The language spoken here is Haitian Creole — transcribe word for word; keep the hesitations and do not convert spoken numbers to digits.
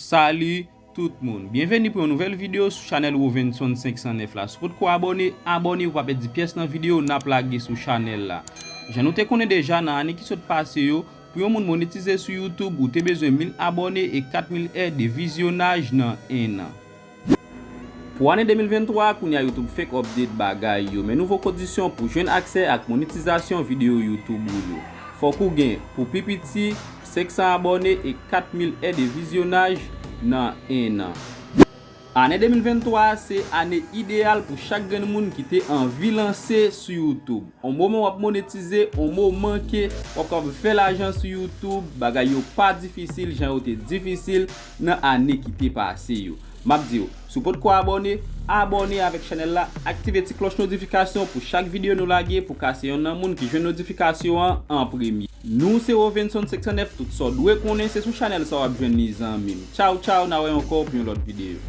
Salut tout moun, byenveni pou yon nouvèl videyo sou chanèl Wovenson senk san nèf la. Si w potko abòne, abòne pou pa pèdi pyès nan videyo n ap lage sou chanèl la. Jan nou te konnen deja, nan ane ki sot pase yo, pou yon moun monetize sou YouTube, ou te bezwen mil abòne e kat mil è de vizyonaj nan en an. Pou ane de mil venntwa a, kounye a YouTube fenk update bagay yo, men nouvo kondisyon pou jwenn aksè ak monetizasyon videyo YouTube ou yo. Fòk ou gen, pou pi piti, senk san abòne e kat mil è de vizyonaj nan en an. Ane de mil venntwa a se ane ideyal pou chak grenn moun ki te anvi lanse sou YouTube. On moman w ap monetize, on moman ke w ap kapab fè lajan sou YouTube, bagay yo pa difisil jan yo te difisil nan ane ki te pase yo. M ap di w, si w potko abòne, abòne avèk chanèl la, aktive ti klòch notifikasyon pou chak videyo nou lage pou ka se yonn nan moun ki jwenn notifikasyon an an premye. Nou se Wovenson senk san nèf, tout sa w dwe konnen se sou chanèl sa w ap jwenn li, zanmi m. Tchaw tchaw, n a wè ankò pou yon lòt videyo.